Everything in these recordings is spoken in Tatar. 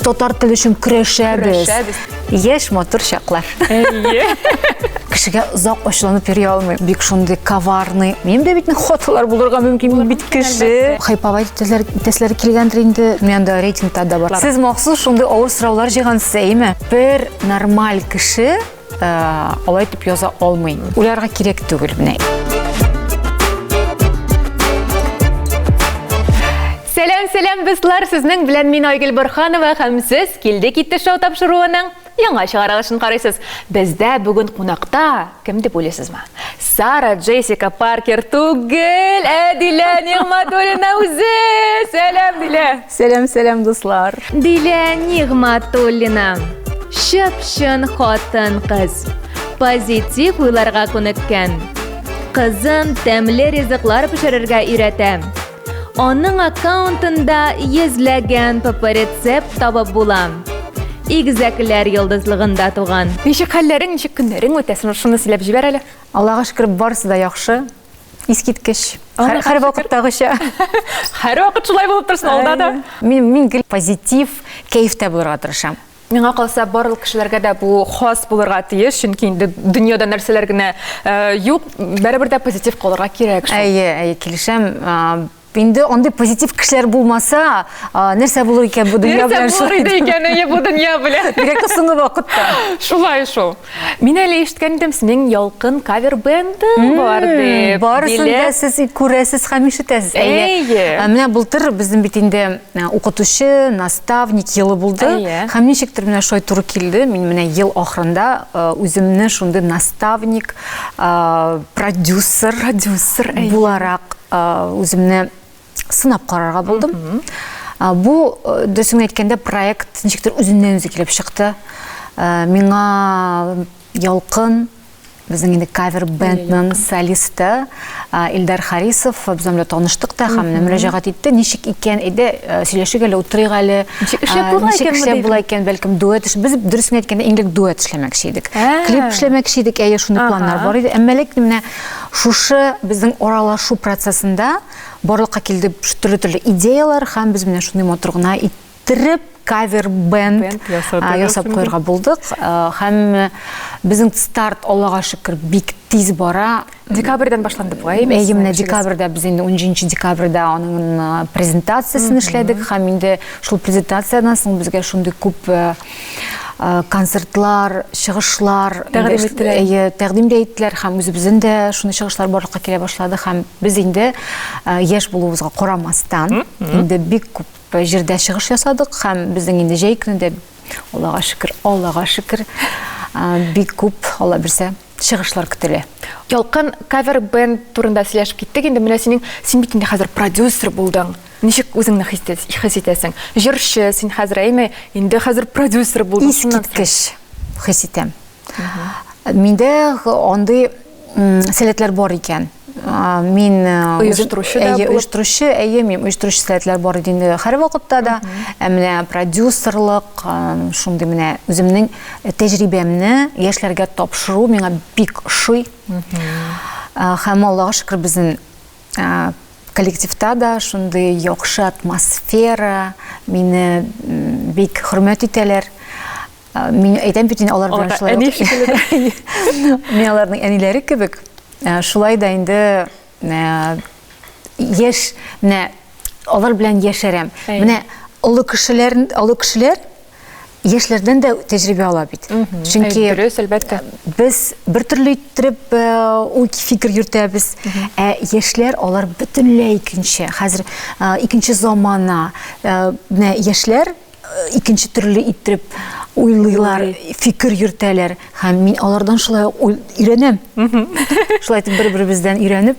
татар теле өчен көрәшәбез. Көрәшәбез. Яшь матур чаклар. Әйе. Кешегә озак ачуланып йөри алмыйм. Бик шундый коварный. Минем дә бит хаталар булырга мөмкин, мин бит кеше. Хайповать итәсләр, итәсләре килгәндер инде. Мин анда рейтингта да бар. Сез махсус шундый авыр сораулар җыйгансыз, әйеме? Бер нормаль кеше э, алай итеп яза алмый. Уйларга кирәк түгел менә. Сәлам, сәлам, дуслар! Сезнең белән мин Айгөл Борханова һәм сез Килде китте шоу тапшыруының яңа чыгарылышын карыйсыз. Бездә бүген кунакта кем дип уйлыйсызмы? Сара Джессика Паркер түгел, ә Дилә Нигъмәтуллина үзе! Сәлам, Дилә! Сәлам, сәлам, дуслар! Дилә Нигъмәтуллина. Чып-чын хатын-кыз. Позитив уйларга күнеккән. Кызын тәмле ризыклар пешерергә өйрәтә. Аның аккаунтында йөзләгән ПП-рецепт табып була. Игезәкләр йолдызлыгында туган. Ничек хәлләрең, ничек көннәрең үтә? Шуны сөйләп җибәр әле. Аллага шөкер, барысы да яхшы. Искиткеч. Һәр, һәр вакыттагыча. Һәр вакыт шулай булып торсын алда да. Мин, мин гел позитив, кәефтә булырга тырышам. Миңа калса, барлык кешеләргә дә бу хас булырга тиеш, чөнки инде дөньяда нәрсәләр генә юк, барыбер дә позитив калырга кирәк шул. Әйе, әйе, килешәм. Инде андый позитив кешеләр булмаса, нәрсә булыр икән бу дөнья белән? Нәрсә булыр иде икән, әйе, бу дөнья белән? Бигрәк тә соңгы вакытта. Шулай шул. Мин әле ишеткән идем, синең Ялкын кавер бендың бар дип. Барысын да сез күрәсез һәм ишетәсез. Әйе. Менә былтыр безнең бит инде укытучы, наставник елы булды. Һәм ничектер менә шулай туры килде. Мин менә ел ахырында үземне шундый наставник, продюсер, продюсер буларак үземне сынап карарга булдым. Бу, дөресен әйткәндә, проект ничектер үзеннән-үзе килеп чыкты. Миңа Ялкын, безнең инде кавер бендның солисты Илдар Харисов, без аның белән таныштык та һәм менә мөрәҗәгать итте, ничек икән, әйдә сөйләшик әле, утырыйк әле. Ничек эшләп була икән? Ничек эшләп була икән, бәлкем дуэт эш. Без дөресен әйткәндә, иң элек дуэт эшләмәкче идек. Клип эшләмәкче идек, әйе, шундый планнар бар иде. Әмма ләкин менә шушы безнең аралашу процессында барлыкка килде төрле-төрле идеялар һәм без менә шундый матур гына иттереп кавер бенд ясап куярга булдык. Һәм безнең старт, Аллага шөкер, бик тиз бара. Декабрьдән башланды бугай, әйеме? Әйе, менә декабрьдә без инде 17 декабрьдә аның презентациясен эшләдек һәм инде шул презентациядән соң безгә шундый күп концертлар, чыгышлар тәкъдим иттеләр. Әйе, тәкъдим дә иттеләр һәм үзебезнең дә шундый чыгышлар барлыкка килә башлады һәм без инде яшь булуыбызга карамастан, инде бик күп җирдә чыгыш ясадык һәм безнең инде җәй көне дә, Аллага шөкер, Аллага шөкер, бик күп, Алла бирсә, чыгышлар көтелә. Ялкын кавер бенд турында сөйләшеп киттек инде. Менә синең, син бит инде хәзер продюсер булдың. Ничек үзеңне хис итәсең? Җырчы син хәзер, әйме? Инде хәзер продюсер булдың. Искиткеч хис итәм. Миндә андый сәләтләр бар икән. Мин оештыручы да әйе, оештыручы, әйе, мин оештыручы сәләтләр бар иде инде һәрвакытта да. Ә менә продюсерлык, шундый менә үземнең тәҗрибәмне яшьләргә тапшыру миңа бик ошый. Һәм Аллага шөкер, безнең коллективта да шундый яхшы атмосфера, мине бик хөрмәт итәләр. Мин әйтәм бит инде алар белән шулай. Әни шикелле. Мин аларның әниләре кебек. Шулай да инде яшь, менә алар белән яшәрәм. Менә олы кешеләр, олы кешеләр яшьләрдән дә тәҗрибә ала бит. Чөнки дөрес, әлбәттә. Без бер төрле иттереп уй фикер йөртәбез, ә яшьләр алар бөтенләй икенче. Хәзер икенче замана. Менә яшьләр икенче төрле иттереп уйлыйлар, фикер йөртәләр. Һәм мин алардан шулай өйрәнәм. Шулай итеп бер-беребездән өйрәнеп,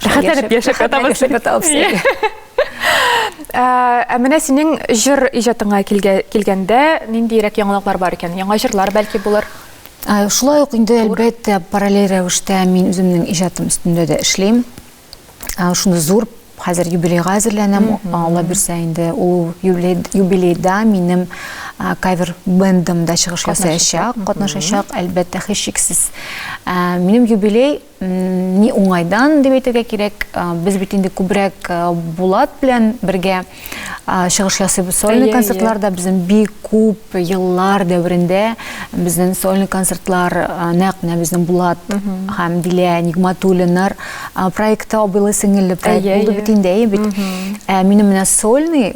рәхәтләнеп яшәп ятабыз. Яшәп ятабыз. Ә менә синең җыр иҗатыңа килгәндә ниндиерәк яңалыклар бар икән? Яңа җырлар бәлки булыр? Шулай ук инде, әлбәттә, параллель рәвештә мин үземнең иҗатым өстендә дә эшлим. Шундый зур хәзер юбилейга әзерләнәм. Алла бирсә инде ул юбилейда минем кавер бендым да чыгыш ясаячак, катнашачак, әлбәттә, һичшиксез. Минем юбилей ни уңайдан дип әйтергә кирәк, без бит инде күбрәк Булат белән бергә чыгыш ясыйбыз сольный концертларда. Безнең бик күп еллар дәверендә безнең сольный концертлар нәкъ менә безнең Булат һәм Дилә Нигматуллиннар проекты, абыйлы-сеңелле проект булды бит инде, әйе бит. Ә минем менә сольный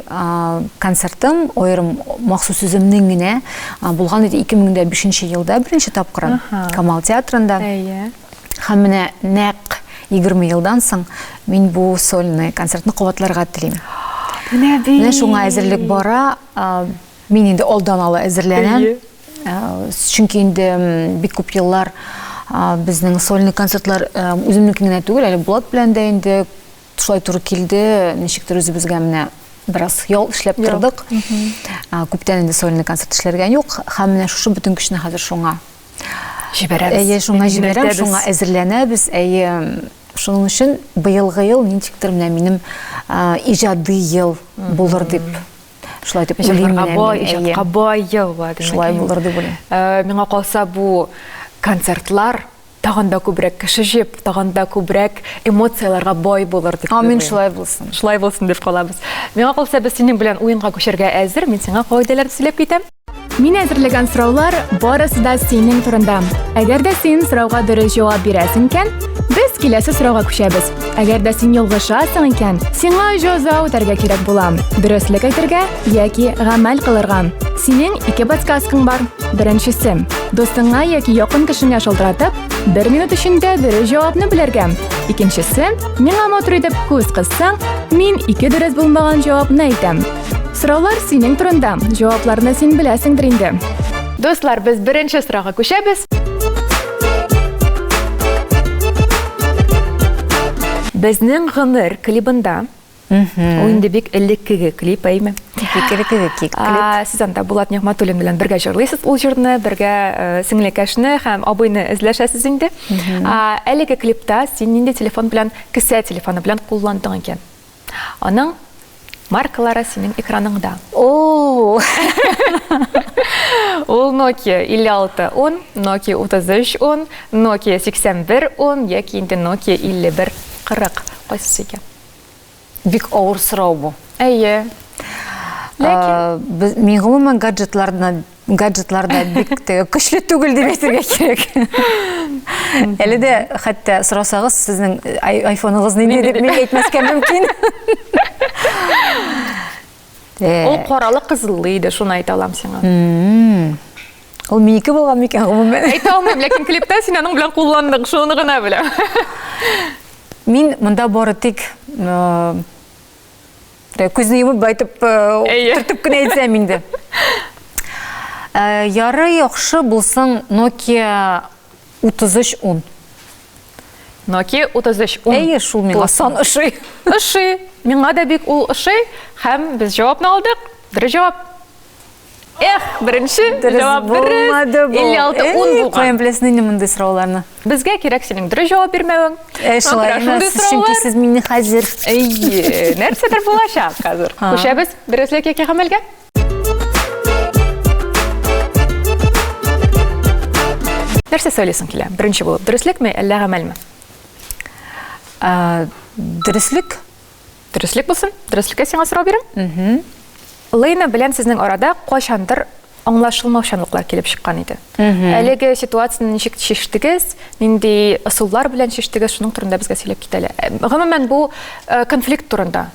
концертым, аерым махсус үземнең генә булган иде 2005 елда беренче тапкырын Камал театрында. Һәм менә нәкъ 20 елдан соң мин бу сольный концертны кабатларга телим. Менә бит. Менә шуңа әзерлек бара. Мин инде алдан ала әзерләнәм. Чөнки инде бик күп еллар безнең сольный концертлар үземнеке генә түгел, әле Булат белән дә инде шулай туры килде, ничектер үзебезгә менә бераз ял эшләп тордык. Күптән инде сольный концерт эшләргә юк. Һәм менә шушы бөтен көчне хәзер шуңа җибәрәбез. Әйе, шуңа җибәрәм, шуңа әзерләнәбез. Әйе, шуның өчен быелгы ел ничектер менә минем иҗади ел булыр дип шулай дип уйлыйм менә мин. Иҗатка бай ел була димәк. Шулай булыр дип уйлыйм. Миңа калса, бу концертлар тагын да күбрәк кеше җыеп, тагын да күбрәк эмоцияләргә бай булыр дип Амин, шулай булсын. Шулай булсын дип калабыз. Миңа калса, без синең белән уенга күчәргә әзер. Мин сиңа кагыйдәләрне сөйләп китәм. Мин әзерләгән сораулар барысы да синең турында. Әгәр дә син сорауга дөрес җавап бирәсең икән, без киләсе сорауга күчәбез. Әгәр дә син ялгышасың икән, сиңа җәза үтәргә кирәк була. Дөреслек әйтергә яки гамәл кылырга. Синең ике подсказкаң бар. Беренчесе, дустыңа яки якын кешеңә шалтыратып, бер минут эчендә дөрес җавапны белергә. Икенчесе, миңа матур итеп күз кыссаң, мин ике дөрес булмаган җавапны әйтәм. Сораулар синең турында. Җавапларны син беләсеңдер инде. Дуслар, без беренче сорауга күчәбез. Безнең гомер клибында Ул инде бик элеккеге клип, әйме? Бик элеккеге клип. Сез анда Булат Нигъмәтуллин белән бергә җырлыйсыз ул җырны, бергә э, сеңлекәшне һәм абыйны эзләшәсез инде. Әлеге клипта син нинди телефон белән, кесә телефоны белән кулландың икән? Аның маркалары синең экраныңда. О! Ул Nokia 5610, Nokia 3310, Nokia 8110 яки инде Nokia 5140. Кайсысы икән? Бик авыр сорау бу. Әйе. Ләкин без мин гомумән гаджетларны гаджетларда бик тә көчле түгел дип әйтергә кирәк. Әле дә хәтта сорасагыз, сезнең айфоныгыз нинди дип мин әйтмәскә мөмкин. Ул каралы кызыллы иде, шуны әйтә алам сиңа. Ул минеке булган микән гомумән? Әйтә алмыйм, ләкин клипта син аның белән кулландың, шуны гына беләм. Мин монда бары тик Күзне йомып байтып төртеп кенә әйтсәм инде. Ярый, яхшы булсын Nokia 3310. Nokia 3310. Әйе, шул миңа сан ошый. Ошый. Миңа да бик ул ошый. Һәм без җавапны алдык. Дөрес җавап. Эх, беренче җавап дөрес. 56 10 булган. Каян беләсең инде мондый сорауларны? Безгә кирәк синең дөрес җавап бирмәвең. Ә, шулай имеш, чөнки сез мине хәзер. Әйе, нәрсәдер булачак хәзер. Күчәбез дөреслек яки гамәлгә. Нәрсә сөйлисең килә? Беренче булып, дөреслекме, әллә гамәлме? Дөреслек. Дөреслек булсын. Дөреслеккә сиңа сорау бирәм. Лейна белән сезнең арада кайчандыр аңлашылмаучанлыклар килеп чыккан иде. Әлеге ситуацияне ничек чиштегез, нинди ысуллар белән чиштегез, шуның турында безгә сөйләп кит әле. Гомумән, бу конфликт турында.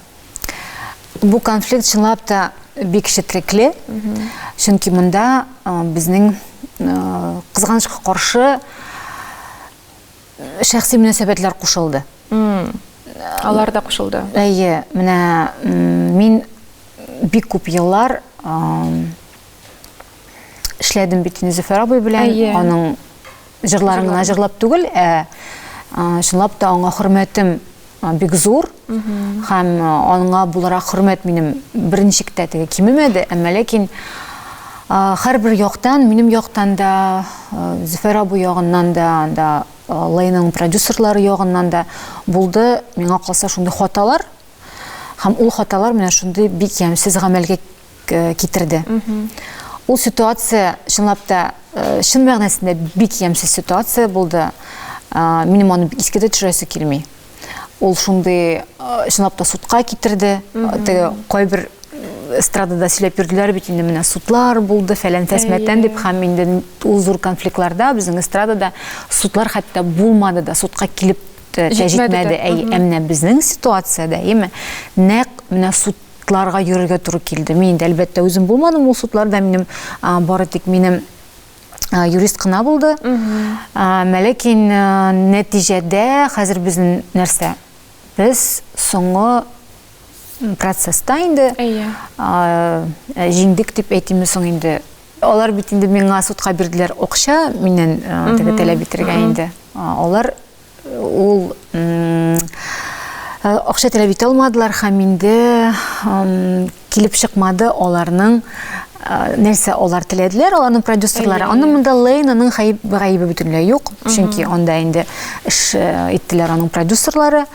Бу конфликт чынлап та бик четрекле, чөнки монда безнең кызганычка каршы шәхси мөнәсәбәтләр кушылды. Алар да кушылды. Әйе, менә мин бик күп еллар эшләдем бит инде Зөфәр абый белән. Аның җырларын гына җырлап түгел, ә чынлап та аңа хөрмәтем бик зур. Һәм аңа буларак хөрмәт минем берничек тә теге кимемәде, әмма ләкин һәрбер яктан, минем яктан да, Зөфәр абый ягыннан да, анда Лейның продюсерлары ягыннан да булды, миңа калса, шундый хаталар. Һәм ул хаталар менә шундый бик ямьсез гамәлгә китерде. Ул ситуация чынлап та чын мәгънәсендә бик ямьсез ситуация булды. Минем аны искә дә төшерәсе килми. Ул шундый чынлап та судка китерде. Теге кайбер эстрадада сөйләп йөрделәр бит инде менә судлар булды, фәлән фәсмәтән дип һәм инде ул зур конфликтларда безнең эстрадада судлар хәтта булмады да, судка килеп тә җитмәде. Әй, ә менә безнең ситуациядә, әйеме, нәкъ менә судларга йөрергә туры килде. Мин инде әлбәттә үзем булмадым ул судларда, минем бары тик минем юрист кына булды. Ләкин нәтиҗәдә хәзер безнең нәрсә? Без соңгы процесста инде җиңдек дип әйтимме соң инде. Алар бит инде миңа судка бирделәр акча миннән теге таләп итергә инде. Алар ул акча таләп итә алмадылар һәм инде килеп чыкмады аларның нәрсә алар теләделәр, аларның продюсерлары. Аны монда Лейнаның гаебе бөтенләй юк, чөнки анда инде эш иттеләр аның продюсерлары.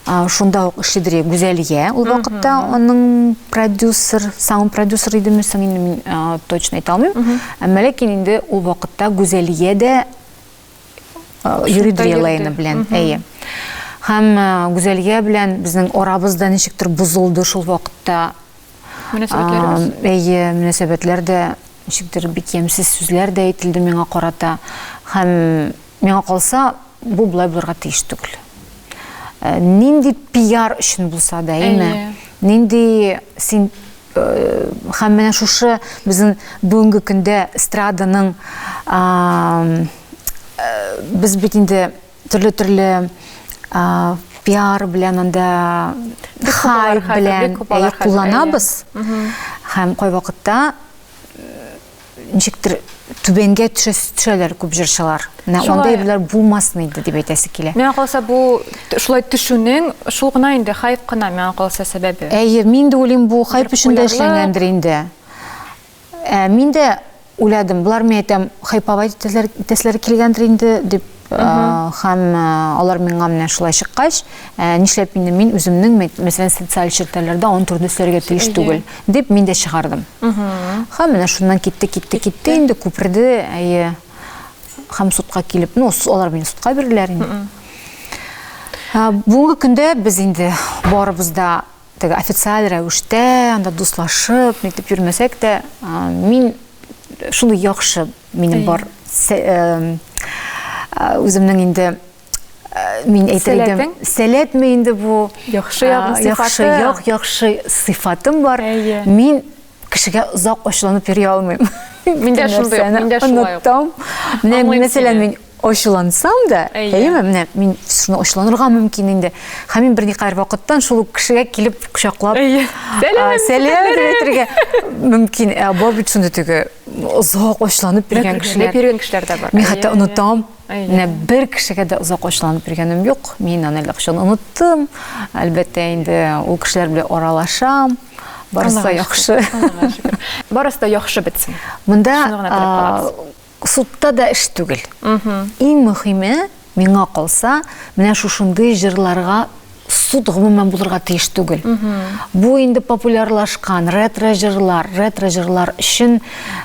Шунда ук эшлидер Гүзәлия ул вакытта аның продюсер, саунд-продюсер идеме соң инде мин точно әйтә алмыйм. Әмма ләкин инде ул вакытта Гүзәлия дә йөридер Лейна белән, әйе. Һәм Гүзәлия белән безнең арабыз да ничектер бозылды шул вакытта. Мөнәсәбәтләрегез? Әйе, мөнәсәбәтләр дә ничектер бик ямьсез сүзләр дә әйтелде миңа карата. Һәм миңа калса, бу болай булырга тиеш түгел. Нинди пиар өчен булса да, әйеме? Нинди син һәм менә шушы безнең бүгенге көндә эстраданың без бит инде төрле-төрле пиар белән анда хайп белән кулланабыз. Һәм кайвакытта ничектер түбәнгә төшәләр күп җырчылар. Менә андый әйберләр булмасын иде дип әйтәсе килә. Миңа калса бу шулай төшүнең шул гына инде хайп кына миңа калса сәбәбе. Әйе, мин дә уйлыйм бу хайп өчен дә эшләнгәндер инде. Ә, мин дә уйладым, болар мин әйтәм, хайповать итәселәр килгәндер инде дип һәм алар миңа менә шулай чыккач, нишләп инде мин үземнең, мәсәлән, социаль челтәрләрдә аның турында сөйләргә тиеш түгел, дип мин дә чыгардым. Һәм менә шуннан китте, китте, китте инде, күперде, әйе. Һәм судка килеп, ну, алар мине судка бирделәр инде. Бүгенге көндә без инде барыбыз да теге официаль рәвештә анда дуслашып, нитеп йөрмәсәк тә, мин шундый яхшы минем бар үземнең инде мин әйтер идем, сәләтме инде бу? Яхшы ягың сыйфаты. Яхшы як, яхшы сыйфатым бар. Мин кешегә озак ачуланып йөри алмыйм. Мин дә шундый, мин дә шулай. Оныттым. Менә мәсәлән, мин ачулансам да, әйеме, менә мин шуны ачуланырга мөмкин инде. Һәм мин берникадәр вакыттан шул ук кешегә килеп кочаклап, сәлам, сәлам дип әйтергә мөмкин. Ә бар бит шундый теге озак ачуланып йөргән кешеләр. Йөргән кешеләр дә бар. Мин хәтта онытам. Менә бер кешегә дә озак ачуланып йөргәнем юк. Мин аны әллә кайчан оныттым. Әлбәттә инде ул кешеләр белән аралашам. Барысы да яхшы. Барысы да яхшы бетсен. Монда судта да эш түгел. Иң мөһиме, миңа калса, менә шушындый җырларга суд гомумән булырга тиеш түгел. Бу инде популярлашкан ретро җырлар, ретро җырлар өчен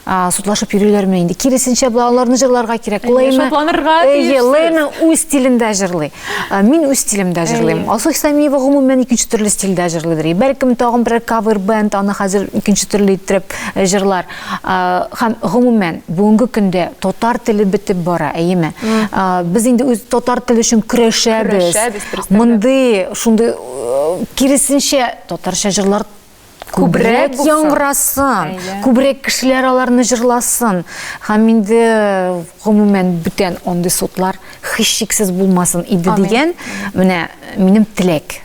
судлашып йөриләрме инде? Киресенчә, аларны җырларга кирәк. Лейна, шатланырга тиеш. Лейна үз стилендә җырлый. Мин үз стилемдә җырлыйм. Алсу Хисамиева гомумән икенче төрле стильдә җырлыйдыр. Бәлкем тагын берәр кавер-бенд аны хәзер икенче төрле иттереп җырлар. Һәм гомумән, бүгенге көндә татар теле бетеп бара, әйеме? Без инде үз татар теле өчен көрәшәбез. Мондый шундый киресенчә татарча җырлар күбрәк яңгырасын, күбрәк кешеләр аларны җырласын. Һәм инде гомумән бүтән андый судлар һичшиксез булмасын иде дигән менә минем теләк.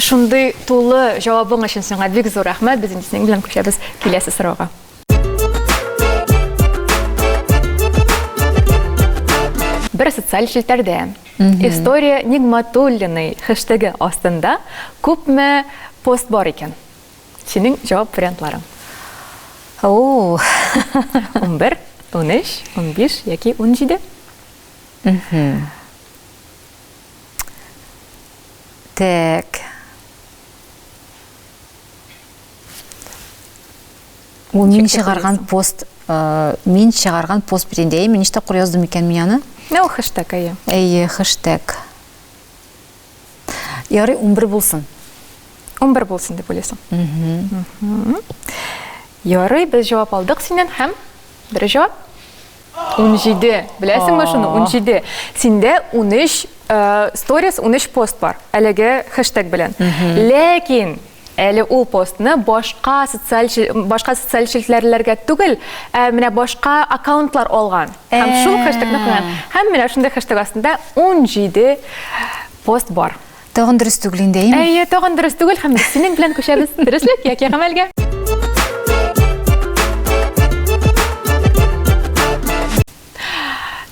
Шундый тулы җавабың өчен сиңа бик зур рәхмәт. Без инде синең белән күчәбез киләсе сорауга. Бер социаль челтәрдә История Нигматуллиной хэштегы астында күпме пост бар икән? Синең җавап вариантларың. О! 11, 13, 15 яки 17? Так. Ул мин чыгарган пост, э, мин чыгарган пост бит инде. Мин ничә тапкыр яздым икән мин аны? Ну, хэштег, әйе. Әйе, хэштег. Ярый, 11 булсын. 11 булсын дип уйлыйсың. Ярый, без җавап алдык синнән һәм дөрес җавап 17. Беләсеңме шуны? 17. Синдә 13 сторис, 13 пост бар әлеге хэштег белән. Ләкин әле ул постны башка социаль башка социаль челтәрләргә түгел, ә менә башка аккаунтлар алган. Һәм шул хэштегны куйган. Һәм менә шундый хэштег астында 17 пост бар. Тагын дөрес түгел инде, әйеме? Әйе, тагын дөрес түгел һәм без синең белән күчәбез дөреслек яки гамәлгә.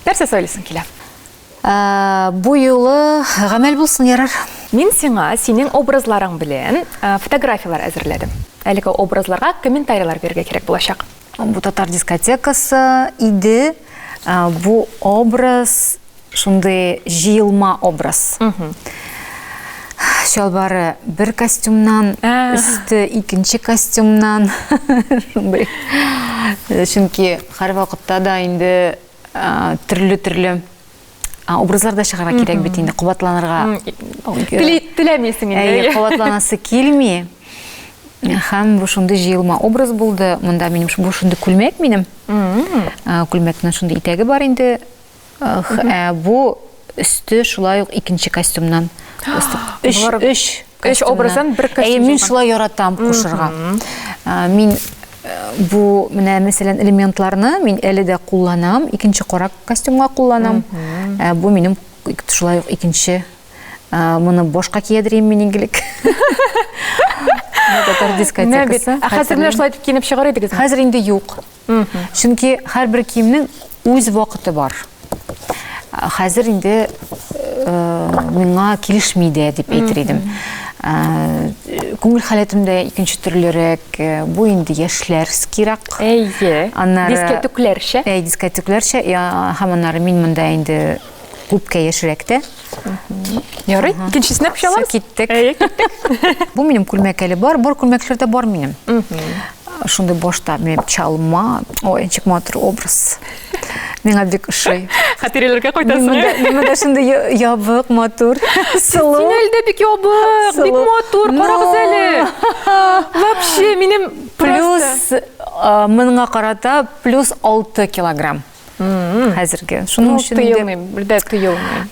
Нәрсә сөйлисең килә? Бу юлы гамәл булсын, ярар. Мин сиңа синең образларың белән фотографияләр әзерләдем. Әлеге образларга комментарийлар бирергә кирәк булачак. Бу татар дискотекасы иде. Бу образ шундый җыелма образ. Чалбары бер костюмнан, өсте икенче костюмнан. Шундый. Чөнки һәрвакытта да инде төрле-төрле образлар да чыгарга кирәк бит инде, кабатланырга. Теләмисең инде. Әйе, кабатланасы килми. Һәм бу шундый җыелма образ булды. Монда минем бу шундый күлмәк минем. Күлмәкнең шундый итәге бар инде. Ә бу өсте шулай ук икенче костюмнан. Өч, өч Өч образдан бер костюм. Әйе, мин шулай яратам кушырга. Мин бу менә мәсәлән элементларны мин әле дә кулланам, икенче кара костюмга кулланам. Бу минем шулай ук икенче моны башка киядерим мин иңгелек. Татар дискотекасы. Ә хәзер менә шулай итеп киенеп чыгар идегезме? Хәзер инде юк. Чөнки һәрбер киемнең үз вакыты бар. Хәзер инде миңа килешми дә дип әйтер идем. Күңел халәтем дә икенче төрлерәк. Бу инде яшьләрскийрак. Әйе. Аннары дискәтүкләрчә. Әй, дискәтүкләрчә. Һәм аннары мин монда инде күпкә яшьрәк тә. Ярый, икенчесенә күчә алабыз. Киттек. Әйе, киттек. Бу минем күлмәк әле бар, бар күлмәкләр дә бар минем. Шундый башта минем чалма, ой, ничек матур образ. Миңа бик ошый. Хатирәләргә кайтасың. Мин монда шундый ябык, матур, сылу. Син әле дә бик ябык, бик матур, карагыз әле. Вообще, минем плюс моңа карата плюс 6 килограмм. Хәзерге. Шуның өчен тоелмый, бер дә тоелмый.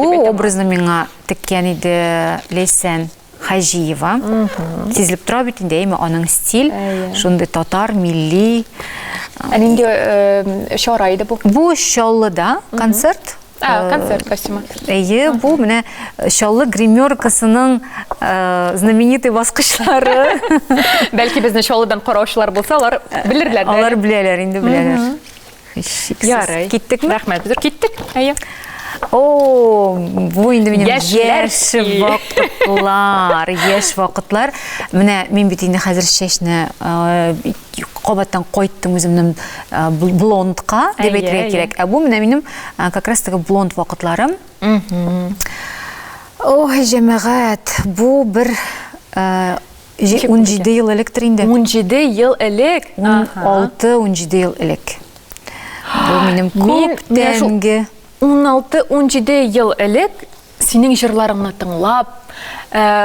Бу образны миңа теккән иде Ләйсән Хаҗиева. Сизелеп тора бит инде, әйме, аның стиль, шундый татар, милли. Ә нинди чара иде бу? Бу Чаллыда концерт. А, концерт костюмы. Әйе, бу менә Чаллы гримеркасының знаменитый баскычлары. Бәлки безне Чаллыдан караучылар булса, алар белерләр. Алар беләләр инде, беләләр. Һичшиксез. Ярый. Киттекме? Рәхмәт. Без киттек. Әйе. О, бу инде минем яшь вакытлар, яшь вакытлар. Менә мин бит инде хәзер чәчне кабаттан кайттым үземнең блондка, дип әйтергә кирәк. Ә бу менә минем как раз таки блонд вакытларым. Ой, җәмәгать, бу бер 17 ел электер инде. 17 ел элек? 16-17 ел элек. Бу минем күптәнге. 16-17 ел элек синең җырларыңны тыңлап,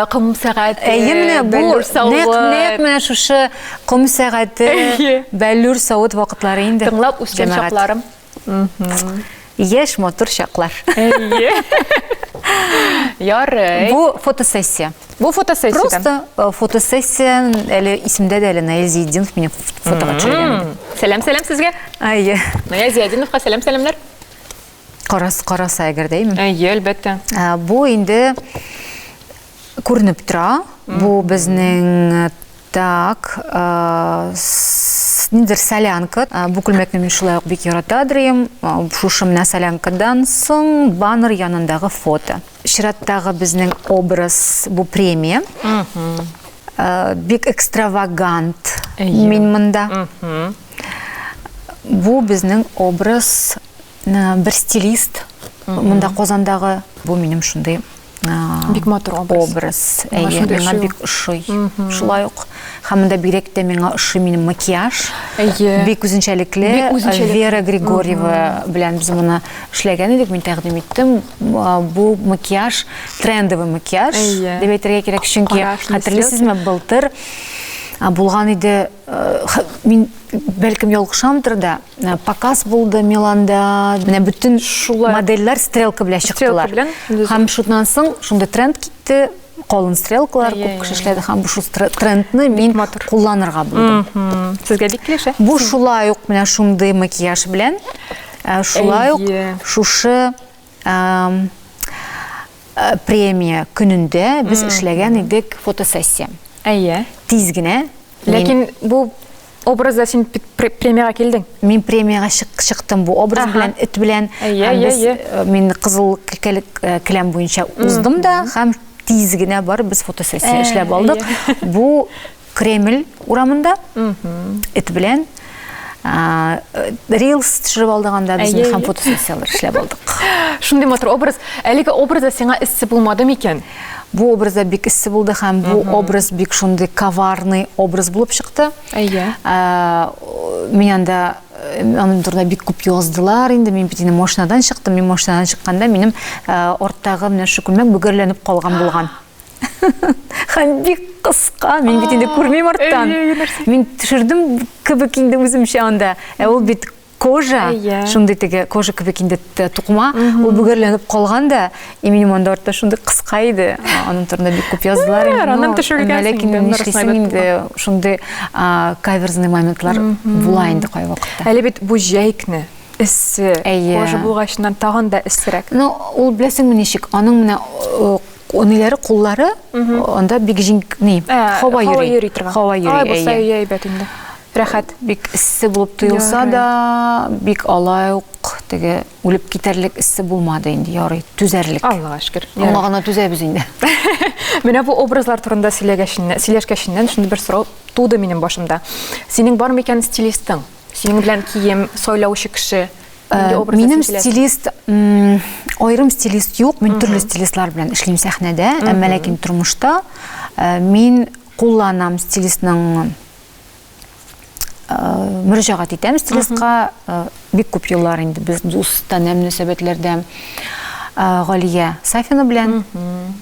ком сәгате, Әйе, менә бу нәкъ нәкъ менә шушы ком сәгате, бәллүр савыт вакытлары инде. Тыңлап үскән чакларым. Яшь матур чаклар. Әйе. Ярый. Бу фотосессия. Бу фотосессия. Просто э, фотосессия әле исемдә дә әле Наиль Зиятдинов мине фотога төшергән иде. Сәлам, сәлам сезгә. Әйе. Наиль Зиятдиновка сәлам, сәламнәр. Карас, караса әгәр дә, әйеме? Әйе, әлбәттә. Э, бу инде күренеп тора. Бу безнең Так, ниндидер солянка. Бу күлмәкне мин шулай ук бик ярата дрием. Шушы менә солянкадан соң баннер янындагы фото. Чираттагы безнең образ бу премия. Бик экстравагант мин монда. Бу безнең образ бер стилист. Монда Казандагы бу минем шундый. Бик матур образ. Образ. Әйе, миңа бик ошый. Шулай ук. Һәм монда бигрәк тә миңа ошый минем макияж. Әйе. Бик үзенчәлекле. Вера Григорьева белән без моны эшләгән идек, мин тәкъдим иттем. Бу макияж трендовый макияж дип әйтергә кирәк, чөнки хәтерлисезме, былтыр булган иде, мин бәлкем ялгышамдыр да, показ булды Миланда. Менә бөтен модельләр стрелка белән чыктылар. Һәм шуннан соң шундый тренд китте, калын стрелкалар күп кеше эшләде һәм шул трендны мин кулланырга булдым. Сезгә бик килешә. Бу шулай ук менә шундый макияж белән, шулай ук шушы премия көнендә без эшләгән идек фотосессия. Әйе. Тиз генә. Ләкин бу образда син премиягә килдең. Мин премиягә чыктым бу образ белән, эт белән. Әйе, әйе, әйе. Мин кызыл келәм буенча уздым да һәм тиз генә барып без фотосессия эшләп алдык. Бу Кремль урамында эт белән рилс төшереп алдык анда без һәм фотосессияләр эшләп алдык. Шундый матур образ. Әлеге образда сиңа эссе булмады микән? Бу образда бик эссе булды һәм бу образ бик шундый коварный образ булып чыкты. Әйе. Мин анда аның турында бик күп яздылар инде. Мин бит инде машинадан чыктым. Мин машинадан чыкканда минем арттагы менә шул күлмәк бөгәрләнеп калган булган. Һәм бик кыска, мин бит инде күрмим арттан. Мин төшердем кебек инде үземчә анда. Ә ул бит кожа, шундый теге кожа кебек инде тукыма, ул бөгәрләнеп калган да, и минем анда артта шундый кыска иде. Аның турында бик күп яздылар инде. Аннан төшерелгәнсең. Ләкин нишлисең инде, шундый каверзный моментлар була инде кайвакытта. Әле бит бу җәй көне эссе, кожа булгачыннан тагын да эссерәк. Ну, ул беләсеңме ничек, аның менә ниләре, куллары анда бик җиң, ни, һава йөри. Һава йөри торган. Һава йөри. Ай, булса әйбәт инде. Рәхәт. Бик эссе булып тоелса да, бик алай ук теге үлеп китәрлек эссе булмады инде, ярый, түзәрлек. Аллага шөкер. Аңа гына түзәбез инде. Менә бу образлар турында сөйләгәченнән, сөйләшкәченнән шундый бер сорау туды минем башымда. Синең бар микән стилистың? Синең белән кием сайлаучы кеше? Минем стилист, аерым стилист юк, мин төрле стилистлар белән эшлим сәхнәдә, әмма ләкин тормышта мин кулланам стилистның мөрәҗәгать итәм стилистка, бик күп еллар инде без дустанә мөнәсәбәтләрдә Галия Сафина белән.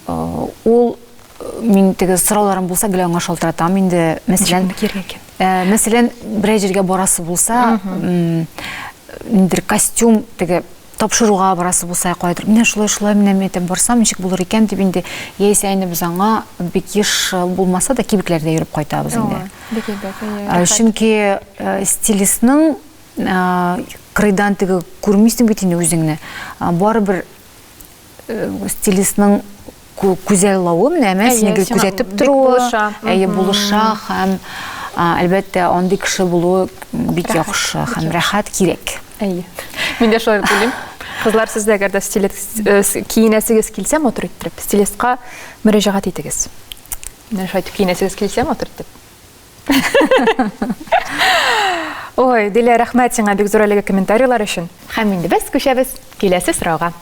Ул мин теге сорауларым булса гел аңа шалтыратам инде, мәсәлән, мәсәлән, берәр җиргә барасы булса, ниндидер костюм теге тапшыруга барасы булса, кайдыр, менә шулай шулай менә мин әйтәм, барсам ничек булыр икән дип инде, яисә инде без аңа бик еш булмаса да кибетләрдә йөреп кайтабыз инде. Бик әйбәт, әйе. Чөнки стилистның кырыйдан теге күрмисең бит инде үзеңне. Барыбер стилистның күзаллавы менә әмма сине гел күзәтеп торуы, әйе, булыша һәм әлбәттә андый кеше булуы бик яхшы һәм рәхәт кирәк. Әйе. Мин дә шулай уйлыйм. Кызлар, сез дә әгәр дә стилист киенәсегез килсә матур иттереп, стилистка мөрәҗәгать итегез. Менә шулай итеп киенәсегез килсә матур итеп. Ой, Дилә, рәхмәт сиңа бик зур әлеге комментарийлар өчен. Һәм инде без күчәбез киләсе сорауга.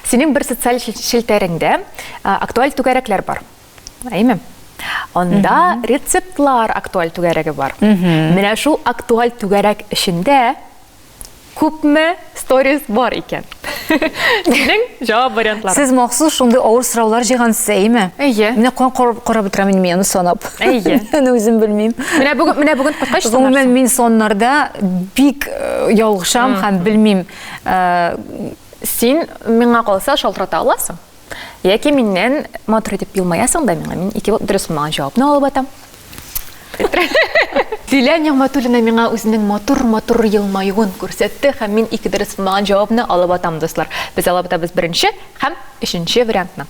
Синең бер социаль челтәреңдә актуаль түгәрәкләр бар. Әйме? Анда рецептлар актуаль түгәрәге бар. Менә шул актуаль түгәрәк эчендә Күпме сторис бар икән? Синең җавап вариантлары. Сез махсус шундый авыр сораулар җыйгансыз, әйеме? Әйе. Менә каян карап, карап утырам инде мин аны санап. Әйе. Аны үзем белмим. Менә бүген, менә бүген кайткач санарсың. Гомумән, мин саннарда бик э, ялгышам һәм белмим. Э, Син миңа калса шалтырата аласың. Яки миннән матур итеп елмаясың да миңа, мин ике дөрес булмаган җавапны алып атам. Дилә Нигъмәтуллина миңа үзенең матур-матур елмаюын күрсәтте һәм мин ике дөрес булмаган җавапны алып атам, дуслар. Без алып атабыз беренче һәм өченче вариантны.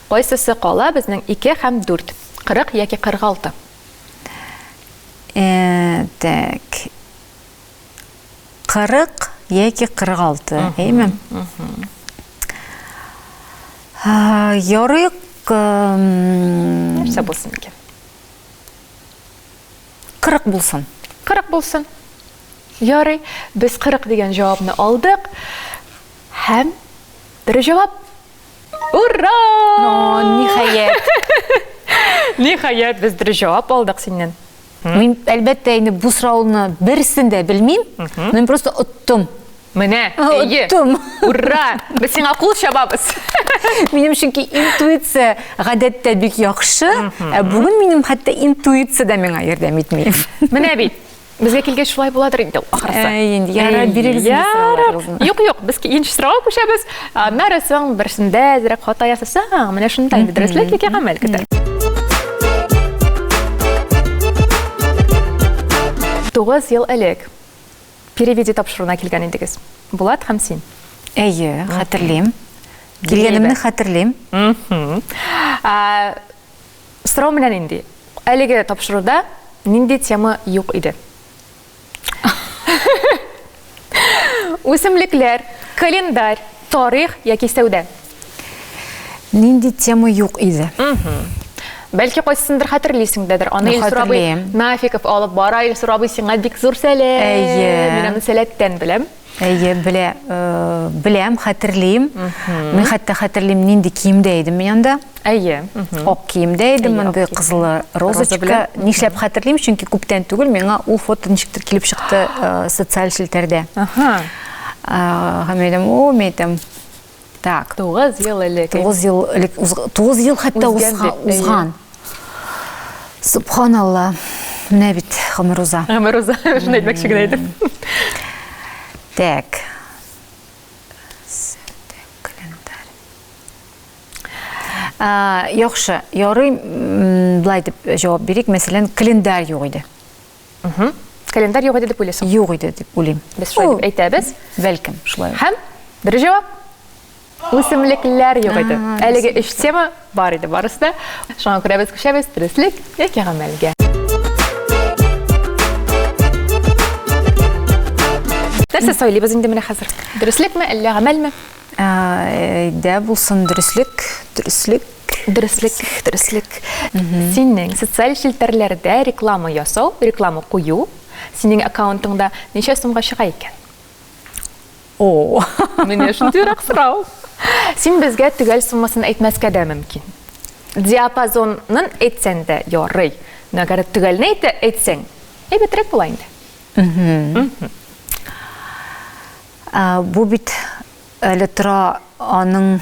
Кайсысы кала безнең 2 һәм 4? 40 яки 46? Э, так. 40 яки 46, әйеме? Ярый, Нәрсә булсын икән? 40 булсын. 40 булсын. Ярый, без 40 дигән җавапны алдык. Һәм дөрес җавап. Ура! О, ниһаять. Ниһаять, без дөрес җавап алдык синнән. Мин, әлбәттә, инде бу сорауны берсен дә белмим. Мин просто оттым. Менә, әйе. Оттым. Ура! Без сиңа кул чабабыз. Минем чөнки интуиция гадәттә бик яхшы, ә бүген минем хәтта интуиция дә миңа ярдәм итми. Менә бит. Безгә килгәч шулай буладыр инде ул, ахрысы. Әй, инде ярар, бирегез инде сорауларыгызны. Юк, юк, без икенче сорауга күчәбез. Аннары соң берсендә әзрәк хата ясасаң, менә шунда инде дөреслек яки гамәл көтә. 9 ел элек Переведи тапшыруына килгән идегез. Булат һәм син. Әйе, хәтерлим. Килгәнемне хәтерлим. Сорау менә нинди. Әлеге тапшыруда нинди тема юк иде? Үсемлекләр, календарь, тарих яки сәүдә. Нинди тема юк иде? Бәлки кайсысындыр хәтерлисеңдәдер. Аны Илсур абый Нафиков алып бара. Илсур абый сиңа бик зур сәлам. Әйе. Мин аны сәләттән беләм. Әйе, белә, беләм, хәтерлим. Мин хәтта хәтерлим, нинди киемдә идем мин анда. Әйе. Ак киемдә идем, мондый кызылы розочка. Нишләп хәтерлим, чөнки күптән түгел миңа ул фото ничектер килеп чыкты социаль челтәрдә. Аһа. Һәм әйтәм, о, мин әйтәм, так. 9 ел элек. 9 ел элек, 9 ел хәтта узган. Субханалла. Менә бит гомер уза. Гомер уза, шуны әйтмәкче генә идем. Так. Календарь. Яхшы, ярый, былай дип җавап бирик. Мәсәлән, календарь юк иде. Календарь юк иде дип уйлыйсың? Юк иде дип уйлыйм. Без шулай дип әйтәбез. Бәлкем, шулай. Һәм дөрес җавап. Үсемлекләр юк иде. Әлеге өч тема бар иде барысы да. Шуңа күрә без күчәбез дөреслек яки гамәлгә. Нәрсә сайлыйбыз инде менә хәзер? Дөреслекме, әллә гамәлме? Әйдә булсын дөреслек, дөреслек. Дөреслек, дөреслек. Синең социаль челтәрләрдә реклама ясау, реклама кую синең аккаунтыңда ничә сумга чыга икән? О, менә шундыйрак сорау. Син безгә төгәл суммасын әйтмәскә дә мөмкин. Диапазонын әйтсәң дә ярый. Но әгәр төгәлне әйтсәң, әйбәтрәк була инде. Бу бит әле тора аның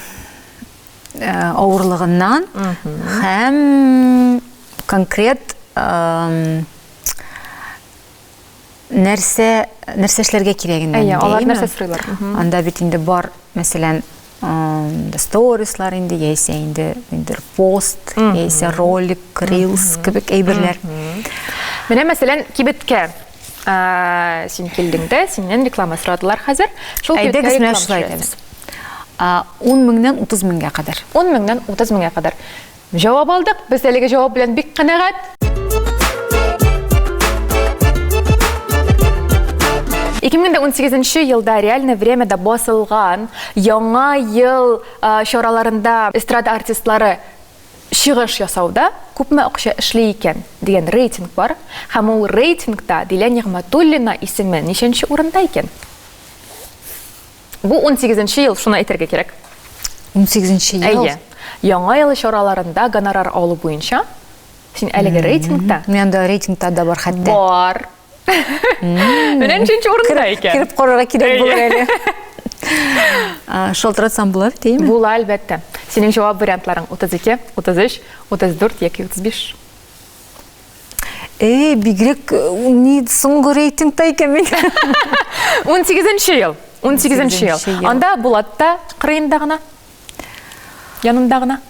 авырлыгыннан һәм конкрет нәрсә нәрсә эшләргә кирәгеннән. Әйе, алар нәрсә сорыйлар? Анда бит инде бар, мәсәлән, сторислар инде, яисә инде ниндидер пост, яисә ролик, рилс кебек әйберләр. Менә мәсәлән, кибеткә син килдең дә, синнән реклама сорадылар хәзер. Шул кибеткә реклама шулай итәбез. 10 меңнән 30 меңгә кадәр. 10 меңнән 30 меңгә кадәр. Җавап алдык. Без әлеге җавап белән бик канәгать. 2018 елда реальное времяда басылган яңа ел чараларында эстрада артистлары чыгыш ясауда күпме акча эшли икән дигән рейтинг бар. Һәм ул рейтингта Дилә Нигъмәтуллина исеме ничәнче урында икән? Бу 18 ел, шуны әйтергә кирәк. 18 ел? Әйе. Яңа ел чараларында гонорар алу буенча син әлеге рейтингта. Мин анда рейтингта да бар хәтта. Бар. Менә ничәнче урында икән. Кереп карарга кирәк булыр әле. Шалтыратсам була бит, әйеме? Була, әлбәттә. Синең җавап вариантларың 32, 33, 34 яки 35. Эй, бигрәк ни соңгы рейтингта икән мин. 18 ел. 18 ел. Анда Булат та кырыенда гына. Янында гына.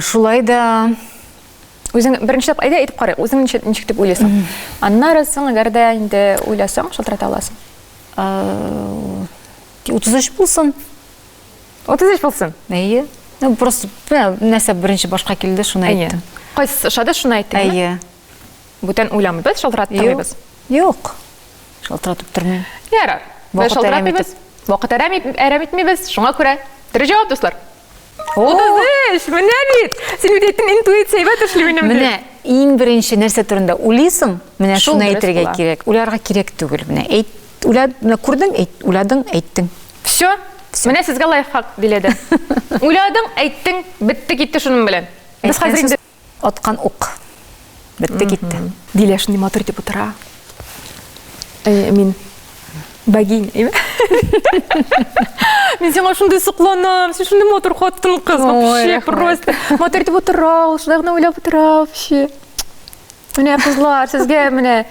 Шулай да Үзең беренче тапкыр әйдә әйтеп карыйк, үзең ничек, ничек дип уйлыйсың? Аннары соң, әгәр дә инде уйласаң, шалтырата аласың. 33 булсын. 33 булсын. Әйе. Ну, просто нәрсә беренче башка килде, шуны әйттем. Кайсысы ошады, шуны әйттең? Әйе. Бүтән уйламыйбыз, шалтыратып тормыйбыз. Юк. Шалтыратып тормыйм. Ярар. Без шалтыратмыйбыз. Вакыт әрәм итмибез. Шуңа күрә дөрес җавап, дуслар. 33! Менә бит! Син бит әйттең, интуиция әйбәт эшли минем дип. Менә иң беренче нәрсә турында уйлыйсың, менә шуны әйтергә кирәк. Уйларга кирәк түгел. Менә әйт, уйла, менә күрдең, әйт, уйладың, әйттең. Все? Всё. Менә сезгә лайфхак, Диләдә. Уйладың, әйттең, бетте китте шуның белән. Без хәзер инде Аткан ук. Бетте китте. Дилә шундый матур итеп утыра. Әй, мин богиня, әйме? Мин сиңа шундый сокланам, син шундый матур хатын кыз, вообще просто. Матур итеп утыра, ул шулай гына уйлап утыра вообще. Менә кызлар, сезгә менә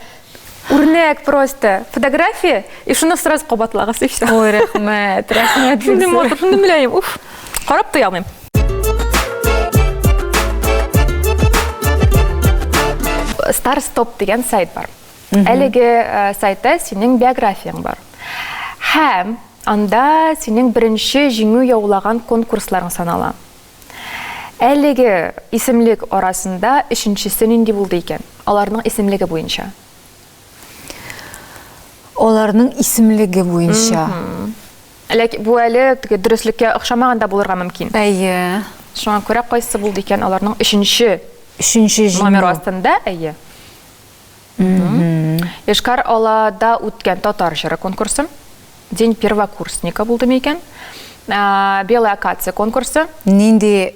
үрнәк просто. Фотография, и шуны сразу кабатлагыз, и все. Ой, рәхмәт, рәхмәт. Шундый матур, шундый мөлаем, уф. Карап туя алмыйм. Star Stop дигән сайт бар. Әлеге э, сайтта синең биографияң бар. Һәм анда синең беренче җиңү яулаган конкурсларың санала. Әлеге исемлек арасында өченчесе нинди булды икән? Аларның исемлеге буенча. Аларның исемлеге буенча. Ләкин бу әле теге дөреслеккә охшамаган да булырга мөмкин. Әйе. Шуңа күрә кайсы булды икән аларның өченче Өченче җиңү. Номер астында, әйе. Йошкар-Олада үткән татар җыры конкурсы. День первокурсника булды микән? Белая акация конкурсы. Нинди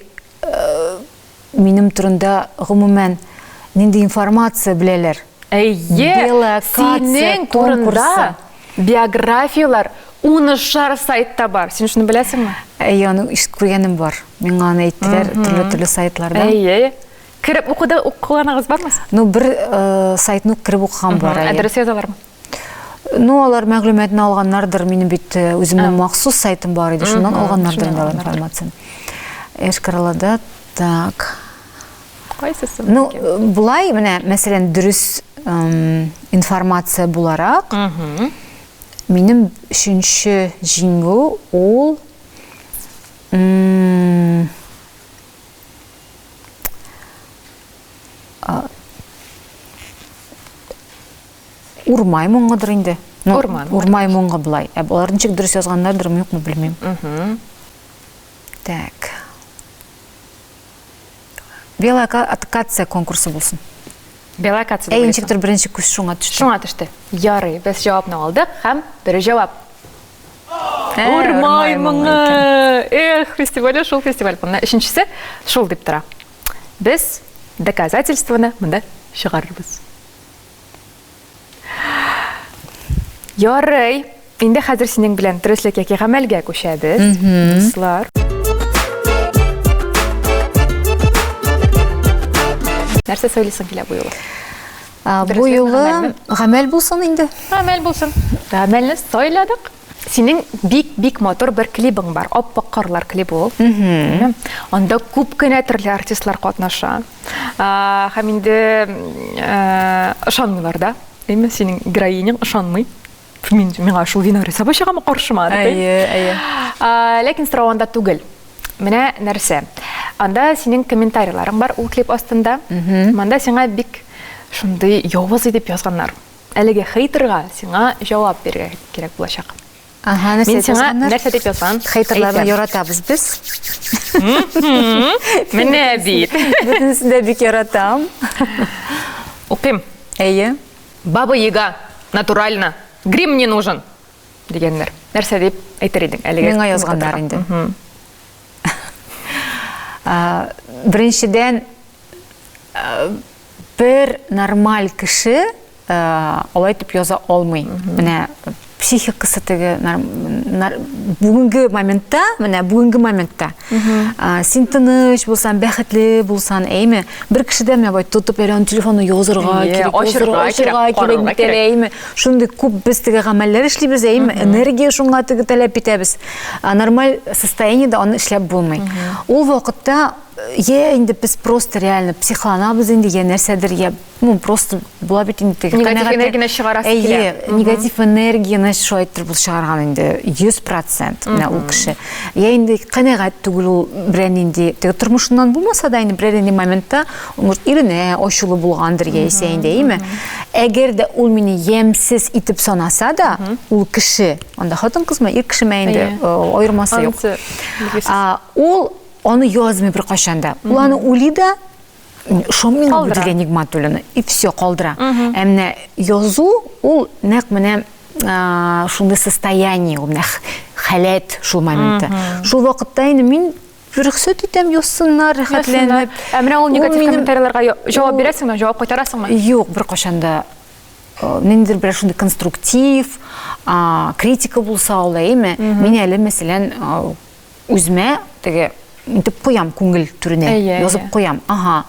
минем турында гомумән нинди информация беләләр? Әйе, Белая акация синең турында биографияләр унышар сайтта бар. Син шуны беләсеңме? Әйе, аны ишетеп күргәнем бар. Миңа аны әйттеләр төрле-төрле сайтларда. Әйе. Кереп укуда укыганыгыз бармы? Ну, бер э, сайтны кереп укыган бар. Ә дөрес язалармы? Ну, алар мәгълүматны алганнардыр. Минем бит э, үземнең махсус сайтым бар иде. Шуннан алганнардыр инде алар информацияне. Эшкаралада так. Кайсысы? Ну, э, булай менә, мәсәлән, дөрес информация буларак, минем өченче җиңү ул Урмай моңыдыр инде. Ну, Урман. Урмай моңы былай. Ә болар ничек дөрес язганнардыр, юкмы белмим. Так. Белая акация конкурсы булсын. Белая акация. Әй, ничектер беренче күз шуңа төште. Шуңа төште. Ярый, без җавапны алдык һәм дөрес җавап. Урмай моңы. Эх, фестивале шул фестиваль. Монда өченчесе шул дип тора. Без доказательствоны монда чыгарырбыз. Ярый. Инде хәзер синең белән дөреслек яки гамәлгә күчәбез, дуслар. Нәрсә сөйлисең килә бу юлы? Бу юлы гамәл булсын инде. Гамәл булсын. Гамәлне сайладык. Синең бик-бик матур бер клибың бар. Аппак карлар клибы ул. Анда күп кенә төрле артистлар катнаша. Һәм инде ышанмыйлар да. Әйме, синең героиняң ышанмый. Мин миңа шул Винара Саба чыгамы каршыма дип. Әйе, әйе. Ләкин сорау анда түгел. Менә нәрсә. Анда синең комментарийларың бар ул клип астында. Монда сиңа бик шундый явыз итеп язганнар. Әлеге хейтерга сиңа җавап бирергә кирәк булачак. Ага, нәрсә Мин сиңа нәрсә дип язган? Хейтерларны яратабыз без. Менә бит. Бөтенесен дә бик яратам. Укыйм. Әйе. Баба Яга, натурально. Грим не нужен. Дигәннәр. Нәрсә дип әйтер идең әлеге? Миңа язганнар инде. Беренчедән, бер нормаль кеше алай дип яза алмый. Менә психикасы теге бүгенге моментта, менә бүгенге моментта син тыныч булсаң, бәхетле булсаң, әйме, бер кеше дә менә бай тотып әле аның телефонын язырга кирәк, ачырга кирәк бит әле, әйме. Шундый күп без теге гамәлләр эшлибез, әйме, энергия шуңа теге таләп итәбез. Нормаль состояниедә аны эшләп булмый. Ул вакытта я инде без просто реально психланабыз инде, я нәрсәдер, я ну просто була бит инде теге негатив энергияне чыгарасы килә. Әйе, негатив энергияне шулай итеп ул чыгарган инде 100% менә ул кеше. Я инде канәгать түгел ул берәр нинди теге тормышыннан булмаса да инде берәр нинди моментта может иренә ачулы булгандыр яисә инде, әйеме? Әгәр дә ул мине ямьсез итеп санаса да, ул кеше, анда хатын-кызмы, ир кешеме инде, аермасы юк. Ул аны язмый беркайчан да. Ул аны уйлый да, ошамый миңа бу дигән Нигматуллина, и все, калдыра. Ә менә язу ул нәкъ менә шундый состояние, ул менә халәт шул моментта. Шул вакытта инде мин рөхсәт итәм, язсыннар, рәхәтләнеп. Ә менә ул негатив комментарийларга җавап бирәсеңме, җавап кайтарасыңмы? Юк, беркайчан да ниндидер бер шундый конструктив критика булса ул, әйеме? Мин әле, мәсәлән, үземә теге итеп куям күңел түренә, язып куям. Ага,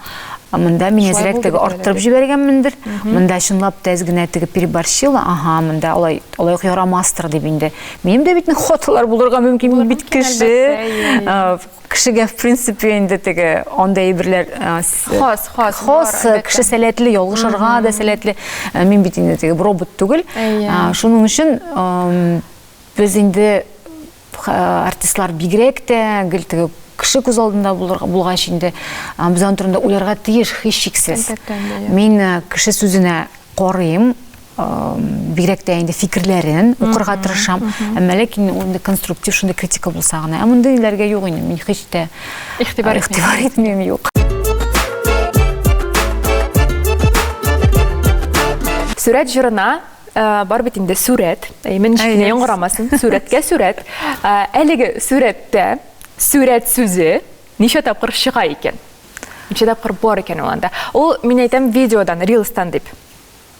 монда мин әзрәк теге арттырып җибәргәнмендер, монда чынлап та әз генә теге переборщила, ага, монда алай алай ук ярамастыр дип инде. Минем дә бит хаталар булырга мөмкин, мин бит кеше. Кешегә, в принципе, инде теге андый әйберләр хас, хас, хас, кеше сәләтле, ялгышырга да сәләтле. Мин бит инде теге робот түгел. Шуның өчен без инде артистлар бигрәк тә гел теге кеше күз алдында булырга булгач инде без аның турында уйларга тиеш һичшиксез. Мин кеше сүзенә карыйм, бигрәк тә инде фикерләрен укырга тырышам. Әмма ләкин ул инде конструктив шундый критика булса гына. Ә мондыйларга юк инде, мин һич тә игътибар итмим, юк. Сурәт җырына бар бит инде сурәт. Әйе, ничек кенә яңгырамасын. Сурәткә сурәт. Әлеге сурәттә сурәт сүзе ничә тапкыр чыга икән? Ничә тапкыр бар икән ул анда? Ул, мин әйтәм, видеодан, рилстан дип.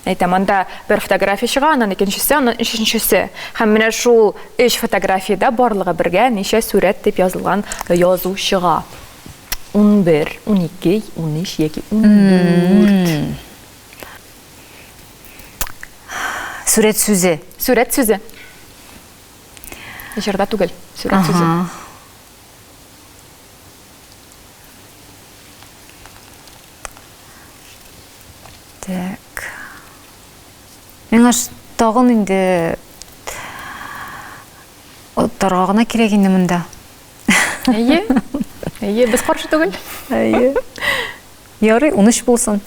Әйтәм, анда бер фотография чыга, аннан икенчесе, аннан өченчесе. Һәм менә шул өч фотографиядә барлыгы бергә ничә сурәт дип язылган язу чыга. 11, 12, 13 яки 14. Сурәт сүзе. Сурәт сүзе. Җырда түгел, сурәт сүзе. Так. Миңа тагын инде оттарга гына кирәк инде монда. Әйе. Әйе, без каршы түгел. Әйе. Ярый, 13 булсын.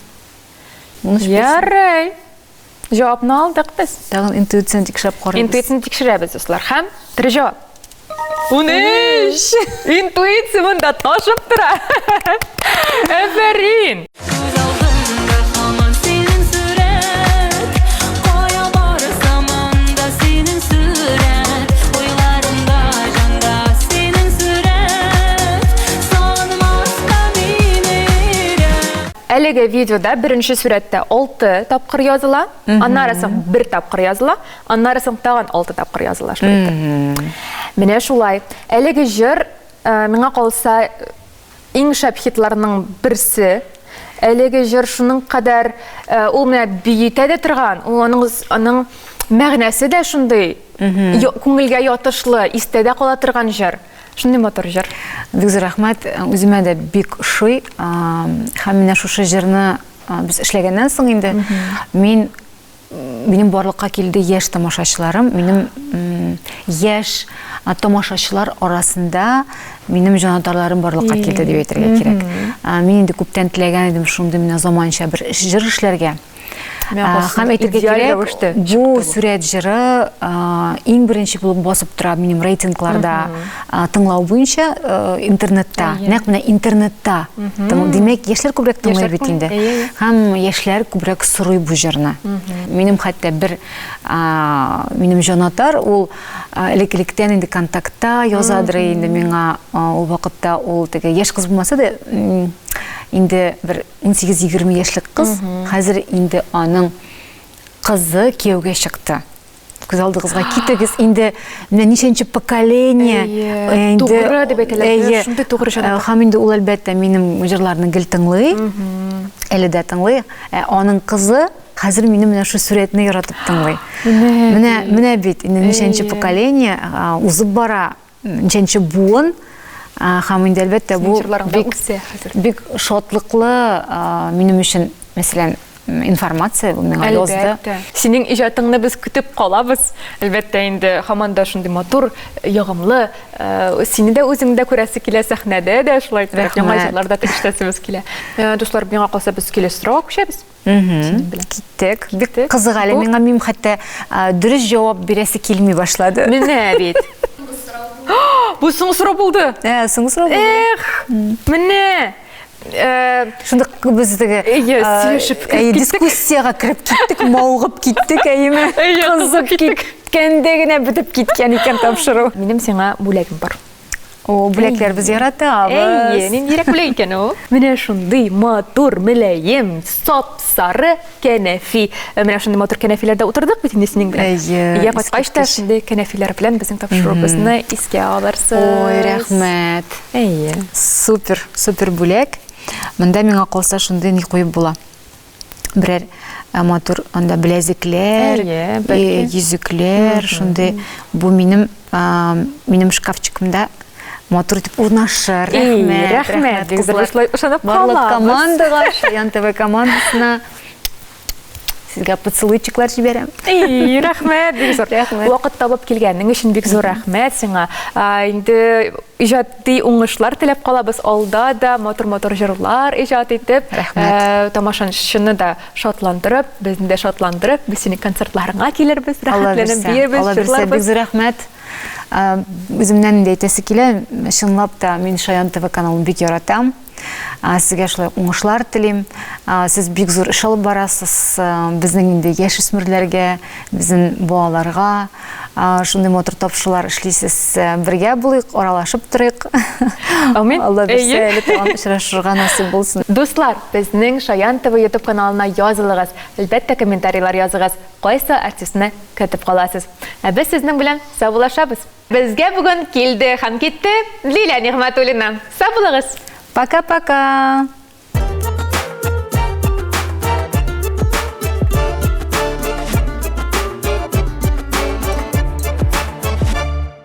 13 булсын. Ярый. Җавапны алдык без. Тагын интуицияне тикшереп карыйбыз. Интуицияне тикшерәбез, дуслар. Һәм тере җавап. 13! Интуиция монда ташып тора. Әфәрин! Күз алдымда һаман синең сурәт Кая барсам анда синең сурәт Уйларымда, җанда синең сурәт Сагынмаска мине өйрәт. Әлеге видеода беренче сурәттә 6 тапкыр языла, аннары соң бер тапкыр языла, аннары соң тагын 6 тапкыр языла шулай итеп. Менә шулай. Әлеге җыр э, миңа калса иң шәп хитларның берсе. Әлеге җыр шуның кадәр э, ул менә биетә дә торган, ул аның аның мәгънәсе дә шундый күңелгә ятышлы, истә дә кала торган җыр. Шундый матур җыр. Бик зур рәхмәт. Үземә дә бик ошый. Һәм менә шушы җырны без эшләгәннән соң инде мин минем барлыкка килде яшь тамашачыларым, минем яшь тамашачылар арасында минем җанатарларым барлыкка килде дип әйтергә кирәк. Мин инде күптән теләгән идем шундый менә заманча бер җыр эшләргә. Һәм әйтергә кирәк, бу сурәт җыры иң беренче булып басып тора минем рейтингларда тыңлау буенча интернетта, нәкъ менә интернетта. Димәк, яшьләр күбрәк тыңлый бит инде. Һәм яшьләр күбрәк сорый бу җырны. Минем хәтта бер минем җанатар, ул элек-электән инде контактта язадыр инде миңа, ул вакытта ул теге яшь кыз булмаса да, инде бер 18-20 яшьлек кыз, хәзер инде аның кызы кияүгә чыкты. Күз алдыгызга китерегез, инде менә ничәнче поколение инде тугры дип әйтәләр, шундый тугры җанатар. Һәм инде ул әлбәттә минем җырларны гел тыңлый, әле дә тыңлый. Ә аның кызы хәзер минем менә шул сурәтне яратып тыңлый. Менә менә бит инде ничәнче поколение узып бара. Ничәнче буын һәм инде әлбәттә бу бик, бик шатлыклы минем өчен, мәсәлән, информация бу миңа язды. Синең иҗатыңны без көтеп калабыз. Әлбәттә инде һаман да шундый матур, ягымлы, сине дә үзеңне дә күрәсе килә сәхнәдә дә шулай итеп яңа җырлар да ишетәсебез килә. Дуслар, миңа калса без киләсе сорауга күчәбез. Киттек. Бик кызык әле миңа, мин хәтта дөрес җавап бирәсе килми башлады. Менә бит. Бу соңгы сорау булды. Ә, соңгы сорау булды. Эх, менә. Шунда без теге Әйе, сөйләшеп кереп киттек. Дискуссиягә кереп киттек, мавыгып киттек, әйеме? Әйе, кызып киттек. Көткәндә генә бетеп киткән икән тапшыру. Минем сиңа бүләгем бар. О, бүләкләр без яратабыз. Әйе, ниндирәк бүләк икән ул? Менә шундый матур, мөлаем, сап-сары кәнәфи. Э, менә шундый матур кәнәфиләрдә утырдык бит инде синең белән. Әйе. Өйгә кайткач та шундый кәнәфиләр белән безнең тапшыруыбызны искә алырсыз. Ой, рәхмәт. Әйе. Супер, супер бүләк. Монда миңа калса шундый ни куеп була. Берәр э, матур анда беләзекләр, э, йөзекләр, шундый. Бу минем э, минем шкафчигымда матур итеп урнашыр. Рәхмәт, рәхмәт. Кызлар, шулай ышанып калабыз. Барлык командага, Шаян ТВ командасына сезгә поцелуйчиклар җибәрәм. Эй, рәхмәт, бик зур. Рәхмәт. Вакыт табып килгәнең өчен бик зур рәхмәт сиңа. Инде Иҗади уңышлар теләп калабыз, алда да матур-матур җырлар иҗат итеп, Рәхмәт. тамашачыны да шатландырып, безне дә шатландырып, без синең концертларыңа килербез, Алла рәхәтләнеп бирсә, биербез, Алла бирсә, бик җырларбыз. зур рәхмәт. Үземнән инде әйтәсе килә, чынлап та мин Шаян ТВ каналын бик яратам. Сезгә шулай уңышлар телим. Сез бик зур эш алып барасыз. Безнең инде яшүсмерләргә, безнең балаларга шундый матур тапшырулар эшлисез. Бергә булыйк, аралашып торыйк. Амин. Алла бирсә, әле тагын очрашырга насыйп булсын. Дуслар, безнең Шаян ТВ YouTube каналына язылыгыз. Әлбәттә, комментарийлар языгыз. Кайсы артистны көтеп каласыз? Ә без сезнең белән саубуллашабыз. Безгә бүген килде һәм китте Лилия Нигъмәтуллина. Сау булыгыз! Пока-пока!